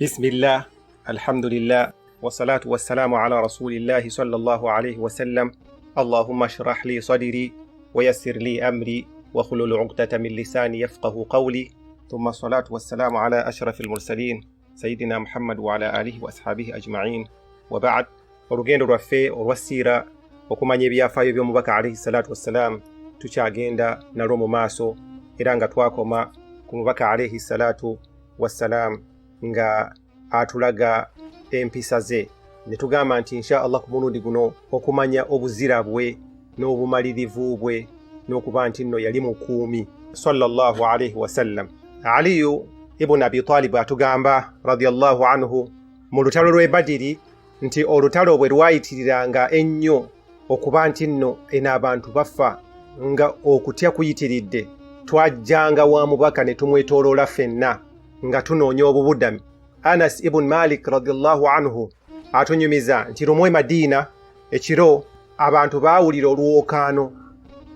Bismillah, alhamdulillah, wassalatu wassalamu ala rasulillahi sallallahu alaihi wasallam. Allahumma shrah li sadri wa yassir li amri wahlul uqdata min lisani yafqahu qawli. Thumma salatu wassalamu ala ashrafil mursalin sayidina Muhammad wa ala alihi wa ashabihi ajma'in. Wa ba'd. Olugendo lwaffe olwa siira okumanya ebyafaayo by'omubaka alaihi salatu wassalam tukyagenda nalwo mu maaso, era nga twakoma ku mubaka alaihi salatu wassalam nga atulaga empisa ze, ne tugamba nti insha Allah ku mulundi guno okumanya obuzira bwe n'obumalirivu bwe n'okuba nti nno yali mukuumi sallallahu alaihi wasallam. Aliyu ibn Abi Talib atugamba radiyallahu anhu mu lutalo lw'e Badiri nti olutalo bwe lwayitiriranga ennyo okuba nti nno eno abantu bafa nga okutya kuyitiridde, twajjanga wa mubaka ne tumwetooloola ffenna nga tunoonya obubudami. Anas ibn Malik radiyallahu anhu atunyumiza nti lumu e Madiina ekiro abantu baawulira olwokaano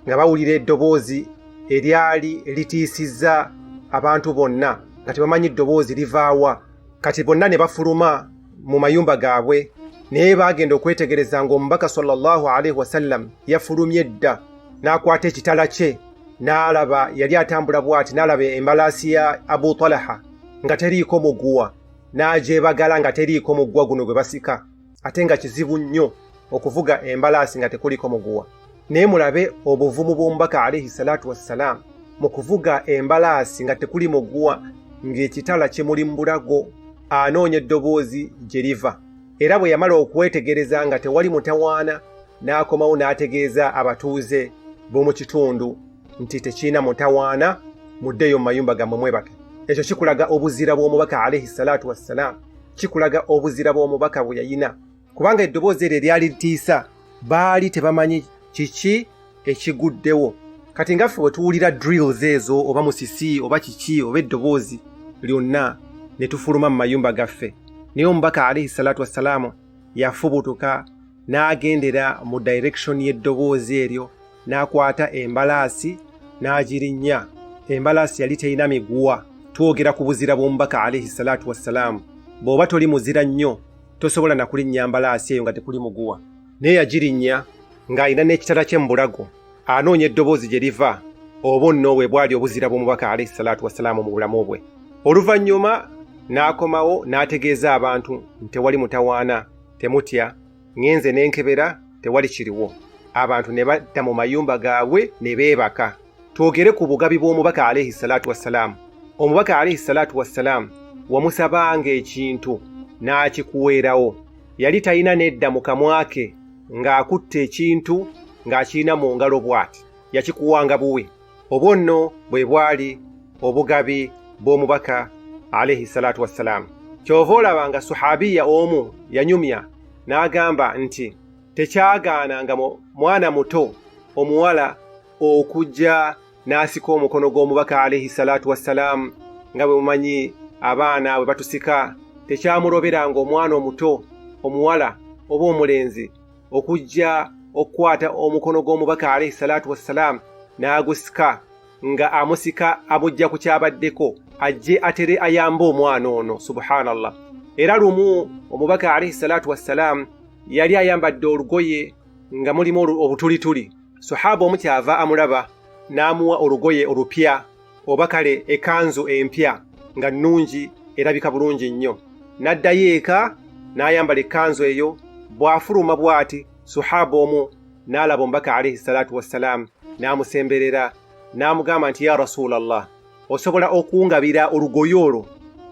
nga bawulira eddoboozi eryali litiisizza abantu bonna nga tebamanyi ddoboozi livaawa. Kati bonna ne bafuluma mu mayumba gaabwe, naye baagenda okwetegereza ng'omubaka sallallahu alaihi wasallam yafulumye dda, n'akwata ekitala kye n'alaba, yali atambula bw'ati, n'alaba embalaasi ya Abu Talaha nga teriiko muguwa, n'agyebagala nga teriiko muguwa guno gwe basika, ate nga kizibu nnyo okuvuga embalaasi nga tekuliko muguwa. Naye mulabe obuvumu bw'omubaka alaihi salatu wassalam mu kuvuga embalaasi nga tekuli muguwa, ng'ekitala kimuli mu bulago, anoonya eddoboozi gye liva. Era bwe yamala okwetegereza nga tewali mutawaana, n'akomawo n'ategeeza abatuuze b'omu kitundu nti tekirina mutawaana, muddeyo mu mayumba gammwe mwebake. Ekyo kikulaga obuzira bw'omubaka alaihi salatu wassalam, kikulaga obuzira bw'omubaka bwe yayina, kubanga eddoboozi eryo eryali litiisa baali tebamanyi kiki ekiguddewo. Kati nga ffe bwe tuwulira drills ezo oba musisi oba kiki oba eddoboozi lyonna ne tufuluma mu mayumba gaffe, naye omubaka alaihi salatu wassalaamu yafubutuka n'agendera mu direction y'eddoboozi eryo, n'akwata embalaasi n'agirinnya. Embalaasi yali terina miguwa. Twogera ku buzira bw'omubaka alaihi salatu wassalaamu. Bw'oba toli muzira nnyo tosobola na kulinnya mbalaasi eyo nga tekuli muguwa, naye yagirinnya ng'alina n'ekitala kye mu bulago, anoonya eddoboozi gye liva. Obwo nno bwe bwali obuzira bw'omubaka alaihi salatu wassalaamu mu bulamu bwe. Oluvannyuma n'akomawo n'ategeeza abantu nti tewali mutawaana, temutya, ŋŋenze n'enkebera tewali kiriwo. Abantu ne badda mu mayumba gaabwe ne beebaka. Twogere ku bugabi bw'omubaka alaihi salatu wassalaamu. Omubaka alaihi salatu wassalaamu wamusabanga ekintu n'akikuweerawo. Yali talina nedda mu kamwa ke ng'akutte ekintu ng'akirina mu ngalo bw'ati, yakikuwanga buwi. Obwo nno bwe bwali obugabi bw'omubaka alaihi salatu wassalaamu. Kyova olaba nga suhabiya omu yanyumya n'agamba nti tekyagaananga mwana muto omuwala okujja n'asika omukono gw'omubaka alaihi salatu wassalaamu, nga bwe mumanyi abaana bwe batusika. Tekyamuloberanga omwana omuto omuwala oba omulenzi okujja okukwata omukono gw'omubaka alaihi salatu wassalaamu n'agusika, nga amusika amujja ku kyabaddeko ajje atere ayambe omwana ono. Subhanallah. Era lumu omubaka alaihi salatu wassalaamu yali ayambadde olugoye nga mulimu obutulituli. Sahaba omu kyava amulaba n'amuwa olugoye olupya, oba kale ekanzu empya nga nnungi erabika bulungi nnyo. N'addayo eka n'ayambala ekkanzu eyo. Bw'afuluma bw'ati, sahaba omu n'alaba omubaka alaihi salatu wassalaamu, n'amusemberera n'amugamba nti ya Rasulallah, osobola okungabira olugoye olwo?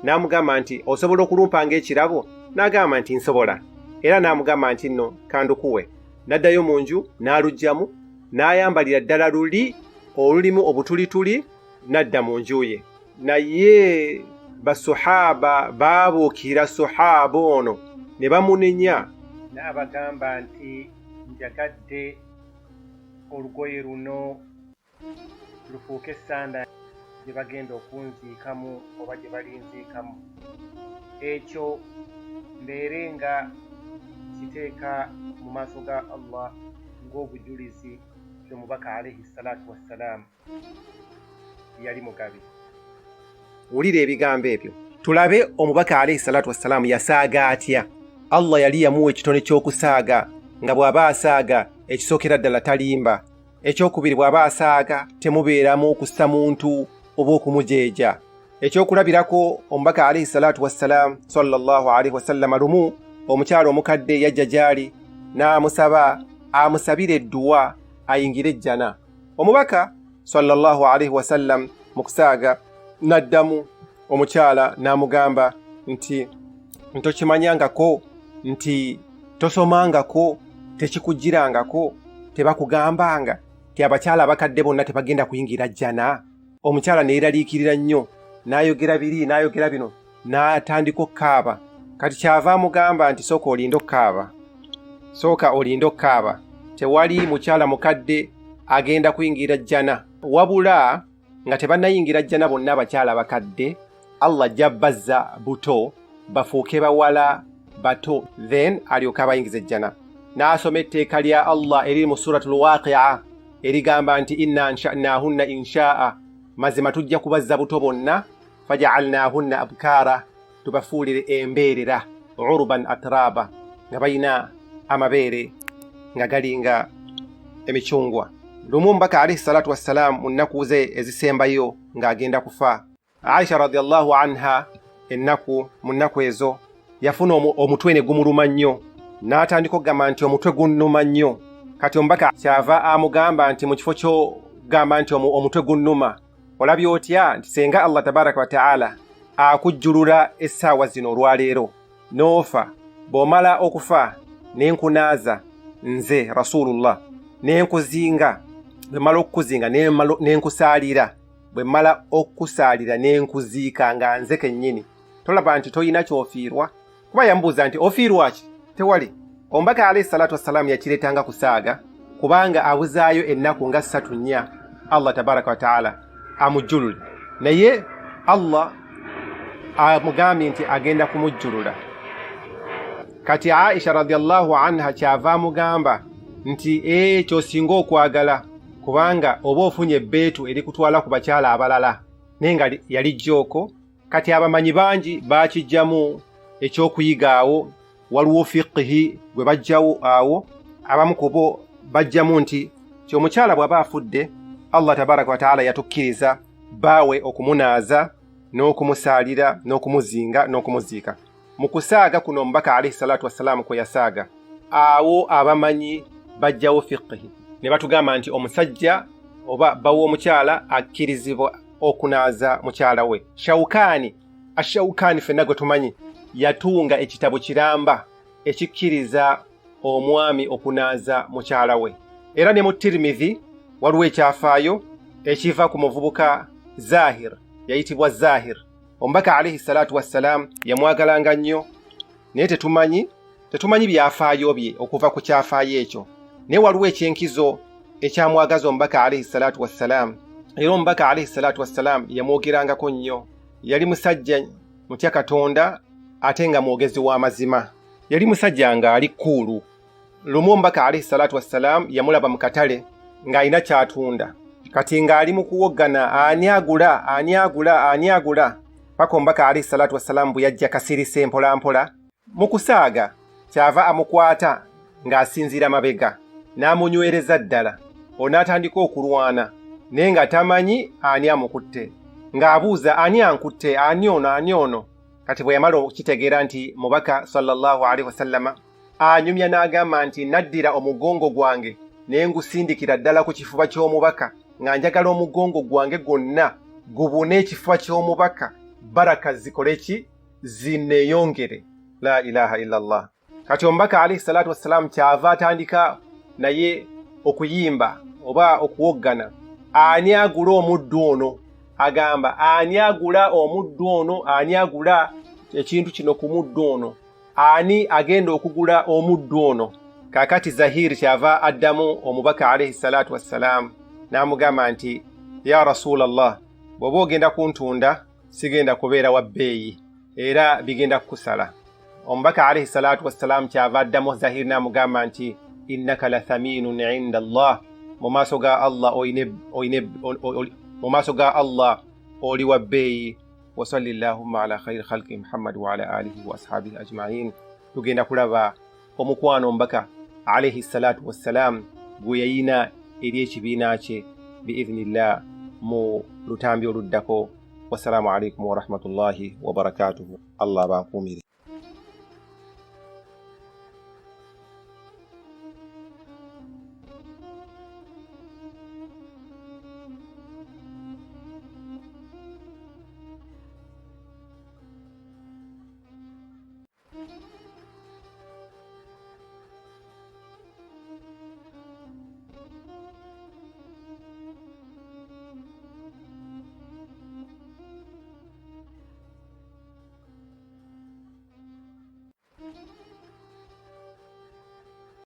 N'amugamba nti osobola okulumpa ng'ekirabo? N'agamba nti nsobola. Era n'amugamba nti nno kandukuwe. N'addayo mu nju n'aluggyamu n'ayambalira ddala luli olulimu obutulituli, n'adda mu nju ye. Naye basuhaba baabuukira suhaba ono ne bamunenya, n'abagamba nti njagadde olugoye luno lufuuke essanda gye bagenda okunziikamu oba gye balinziikamu, ekyo mbeere nga kiteeka mu maaso ga Allah ng'obujulizi nti omubaka alaihi salatu wassalaamu yali mugabi. Wulira ebigambo ebyo. Tulabe omubaka alayhi salatu wassalaamu yasaaga atya. Allah yali yamuwa ekitone ky'okusaaga, nga bw'aba asaaga ekisookera ddala talimba, ekyokubiri bw'aba asaaga temubeeramu okussa muntu oba okumujeeja. Ekyokulabirako, omubaka alayhi salatu wassalaamu sallallahu alaihi wasallama lumu omukyala omukadde yajja gy'ali n'amusaba amusabire edduwa ayingire ejjana. Omubaka sallallahu alaihi wasallam mu kusaaga n'addamu omukyala n'amugamba nti ntokimanyangako, nti tosomangako, tekikujjirangako, tebakugambanga ti abakyala abakadde bonna tebagenda kuyingira jjana. Omukyala ne yeeraliikirira nnyo, n'ayogera biri n'ayogera bino, n'atandika okukaaba. Kati kyava amugamba nti sooka olinde okukaaba, sooka olinde okukaaba, tewali mukyala mukadde agenda kuyingira jjana. Wabula nga tebannayingira jjana bonna abakyala abakadde, Allah ajja bazza buto bafuuke bawala bato, then alyoke abayingiza ejjana. N'asoma etteeka lya Allah eriri mu Suratul Waqi'a erigamba nti inna ansha'nahunna insha'a, mazima tujja kubazza buto bonna, faja'alnahunna abkaara, tubafuulire embeerera, uruban atraba, nga balina amabeere nga galinga emicungwa. Lumu omubaka alayhi salatu wassalaamu mu nnaku ze ezisembayo ng'agenda kufa, Aisha radiyallahu anha ennaku mu nnaku ezo yafuna omutwe ne gumuluma nnyo, n'atandika okugamba nti omutwe gunnuma nnyo. Kati omubaka kyava amugamba nti mu kifo ky'ogamba nti omutwe gunnuma, olabye otya nti senga Allah tabaraka wa taala akujjulula essaawa zino olwaleero n'ofa, bw'omala okufa ne nkunaaza nze Rasulullah ne nkuzinga, bwe mmala okukuzinga ne nkusaalira, bwe mmala okukusaalira ne nkuziika nga nze kennyini, tolaba nti toyina ky'ofiirwa? Kuba yamubuuza nti ofiirwa ki? Tewali. Omubaka alayhi salatu wassalaamu yakireetanga kusaaga, kubanga abuzaayo ennaku nga 3-4 Allah tabaraka wa taala amujjulule, naye Allah amugambye nti agenda kumujjulula. Kati Aisha radiyallahu anha kyava amugamba nti ky'osinga okwagala, kubanga oba ofunye ebbeetu erikutwala ku bakyala abalala, naye nga yali jjooko. Kati abamanyi bangi bakijjamu ekyokuyiga awo, waliwo fiqhi gwe bajjawo awo. Abamu ku bo bajjamu nti omukyala bw'aba afudde, Allah tabaraka wa taala yatukkiriza baawe okumunaaza n'okumusaalira n'okumuzinga n'okumuziika. Mu kusaaga kuno omubaka alayhi salatu wassalaamu kwe yasaaga awo, abamanyi bajjawo fiqhi ne batugamba nti omusajja oba bba w'omukyala akkirizibwa okunaaza mukyala we. Shawkaani, Ashawkaani ffenna gwe tumanyi, yatunga ekitabo kiramba ekikkiriza omwami okunaaza mukyala we. Era ne mu Tirmidhi waliwo ekyafaayo ekiva ku muvubuka Zahir, yayitibwa Zahir. Omubaka alayhi salatu wassalaamu yamwagalanga nnyo, naye tetumanyi byafaayo bye okuva ku kyafaayo ekyo. Naye waliwo ekyenkizo ekyamwagaza omubaka alayhi salatu wassalaamu, era omubaka alayhi salatu wassalaamu yamwogerangako nnyo. Yali musajja mutya Katonda ate nga mwogezi w'amazima. Yali musajja ng'ali kkuulu. Lumu omubaka alayhi salatu wassalaamu yamulaba mu katale ng'alina ky'atunda. Kati ng'ali mu kuwoggana ani agula, ani agula, ani agula, paka omubaka alayhi salatu wassalaamu bwe yajja kasirise mpolampola mu kusaaga, kyava amukwata ng'asinziira mabega n'amunywereza ddala. Onaatandika okulwana naye nga tamanyi ani amukutte, ng'abuuza ani ankutte, ani ono, ani ono. Kati bwe yamala okukitegeera nti mubaka sallallahu alaihi wasallama, anyumya n'agamba nti naddira omugongo gwange ne ngusindikira ddala ku kifuba ky'omubaka, nga njagala omugongo gwange gwonna gubune ekifuba ky'omubaka, baraka zikole ki, zineeyongere. La ilaha illallah. Kati omubaka alayhi salatu wassalaamu kyava atandika naye okuyimba oba okuwoggana, ani agula omuddu ono? Agamba ani agula omuddu ono? Ani agula ekintu kino ku muddu ono? Ani agenda okugula omuddu ono? Kaakati Zahiri kyava addamu omubaka alayhi salatu wassalaamu n'amugamba nti ya Rasulallah, bw'oba ogenda kuntunda sigenda kubeera wa bbeeyi era bigenda kukusala. Omubaka alayhi salatu wassalaamu kyava addamu Zahiri n'amugamba nti innaka la thaminun inda Allah, mu maaso ga Allah mu maaso ga Allah oli wa bbeeyi. Wasalli llahumma ala khairi khalqi Muhammad waala alihi wa ashabihi ajmain. Tugenda kulaba omukwano omubaka alaihi salatu wassalam gwe yayina eri ekibiina kye biidhnillah mu lutambi oluddako. Wassalaamu alaikum warahmatullahi wabarakatuhu. Allah abankuumire.